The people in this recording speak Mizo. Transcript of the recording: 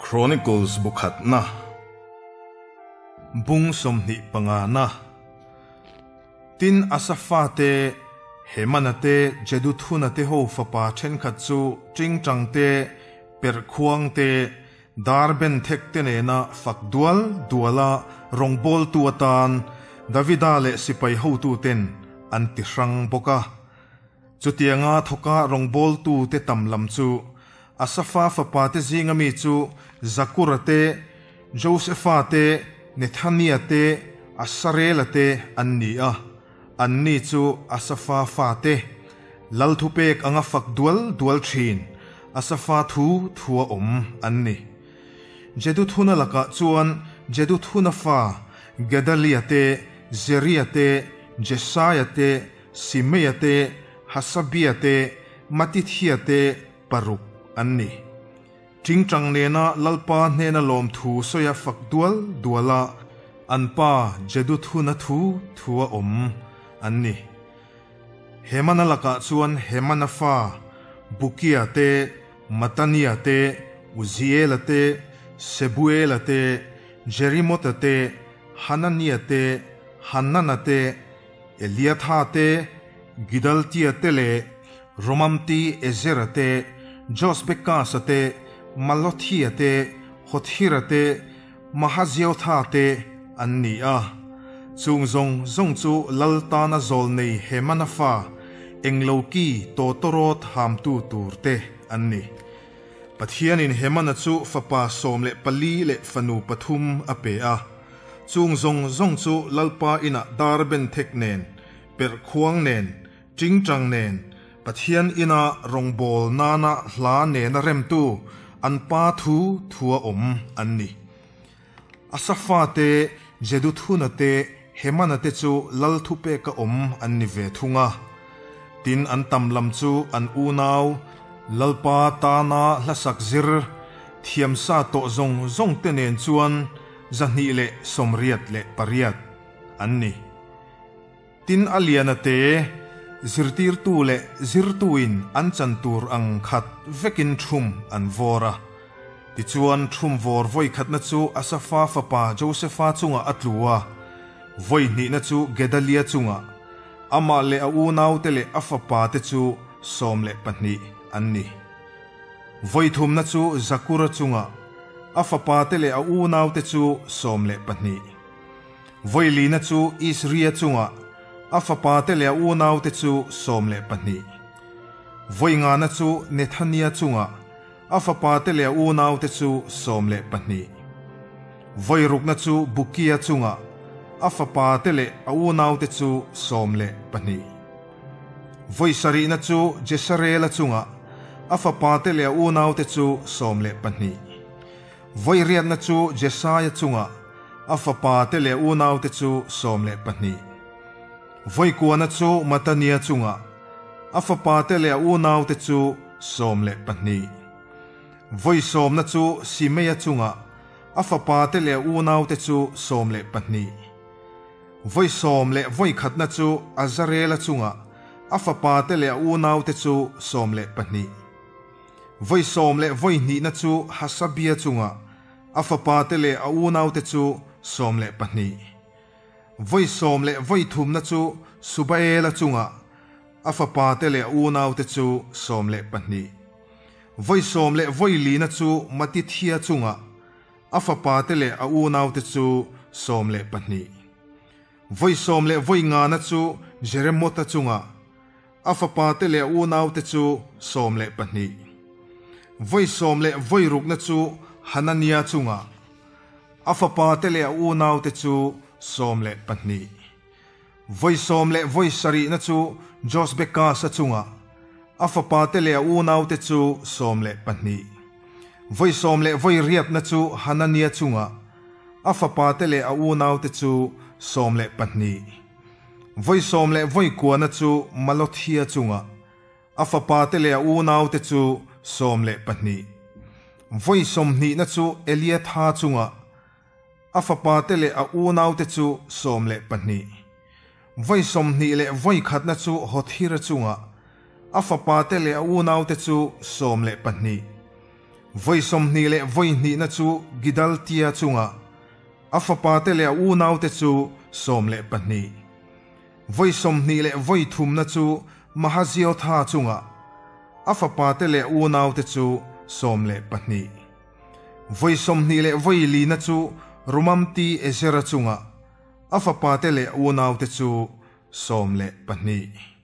Chronicles bu khatna bung 25 na. Tin, Asafa te, Hemana te, Jeduthuna te ho fapa thenkhat chu tingtang te, perhkhuang te, dar ben thek te nena fak dual duala rawngbawltu atan Davida leh sipai hotuten an ti hrang bawk a. Chutianga thawka rawngbawltu te tam lam chu Asafa fapa te zinga mi chu Zakura te, Josefa te, Nethania te, Asarela te an ni a, anni chu Asafa fate, lal thupek anga fak dual dual thin Asafa thu thua awm an ni. Jeduthuna lakah chuan Jeduthuna fa Gedalia te, Zeria te, Jesaia te, Simeia te, Hasabia te, Matithia te paruk an ni. Tingtang nena Lalpa hnena lawmthu sawi a fak dual dual a, an pa Jeduthuna thu thua awm an ni. Hemana lakah chuan Hemana fa Bukia te, Matania te, Uziela te, Sebuela te, Jerimota te, Hanania te, Hanana te, Eliatha te, Gidaltia te leh Romamti Ezera te, Josbekasa te, Malothia te, Hothira te, Mahaziotha te an ni a. Chung zawng zawng chu Lal tana zawl nei Hemana fa, Engloki tawtawrawt hamtu tur te an ni. Pathianin Hemana chu fapa 14 leh fanu pathum a pe a. Chung zawng zawng chu Lalpa inah dar ben thek nen, perhkhuang nen, tingtang nen, Pathian ina rawngbâwl nana hla nena remtu an pa thu thua awm an ni. Asafa te, Jeduthuna te, Hemana te chu lal thupeka awm an ni ve thung a. Tin, an tam lam chu an unau, Lalpa tana hlasak zir, thiamsa tawh zawng zawng te nen chuan 288 an ni. Tin, a liana te, zirtirtu leh zirtuin an chan tur ang khat vekin thum an vawr a. Tichuan, thum vawr vawi khatna chu Asafa fapa Josefa chungah a tlu a, vawi hnihna chu Gedalia chungah, amah leh a unaute leh a fapa te chu 12 an ni. Vawi thumna chu Zakura chungah, a fapa te leh a unaute chu 12. Vawi lina chu Isria chungah, a fapa te leh a unaute chu 12. Vawi ngana chu Nethania chungah, a fapa te leh a unaute chu 12. Vawi rukna chu Bukia chungah, a fapa te leh a unaute chu 12. Vawi sarihna chu Jesarela chungah, a fapa te leh a unaute chu 12. Vawi riatna chu Jesaia chungah, a fapa te leh unaute chu 12. Vawi kuana chu Matania chungah, a fapa te leh a unaute chu 12. Vawi sawmna chu Simeia chungah, a fapa te leh a unaute chu 12. Vawi sawm leh vawi khatna chu Azarela chungah, a fapa te leh a unaute chu 12. Vawi sawm leh vawi hnihna chu Hasabia chungah, a fapa te leh a unaute chu 12. Vawi sawm leh vawi thumna chu Subaela chungah, a fapa te leh a unaute chu 12. Vawi sawm leh vawi lina chu Matithia chungah, a fapa te leh a unaute chu 12. Vawi sawm leh vawi ngana chu Jeremota chungah, a fapa te leh a unaute chu 12. Vawi sawm leh vawi rukna chu Hanania chungah, a fapa te leh a unaute chu 12. Vawi sawm leh vawi sarihna chu Josbekasa chungah, a fapa te leh a unaute chu 12. Vawi sawm leh vawi riatna chu Hanania chungah, a fapa te leh a unaute chu 12. Vawi sawm leh vawi kuana chu Malothia chungah, a fapa te leh a unaute chu 12. Vawi sawmhnihna chu Eliatha chungah, a fapa te leh a unaute chu 12. Vawi sawmhnih leh vawi khatna chu Hothira chungah, a fapa te leh a unaute chu 12. Vawi 22na chu Gidaltia chungah, a fapate leh a unaute chu 12. Vawi 23na chu Mahaziotha chungah, a fapate leh a unaute chu 12. Vawi 24na chu Romamti Ezera chungah, a fapate leh a unaute chu 12.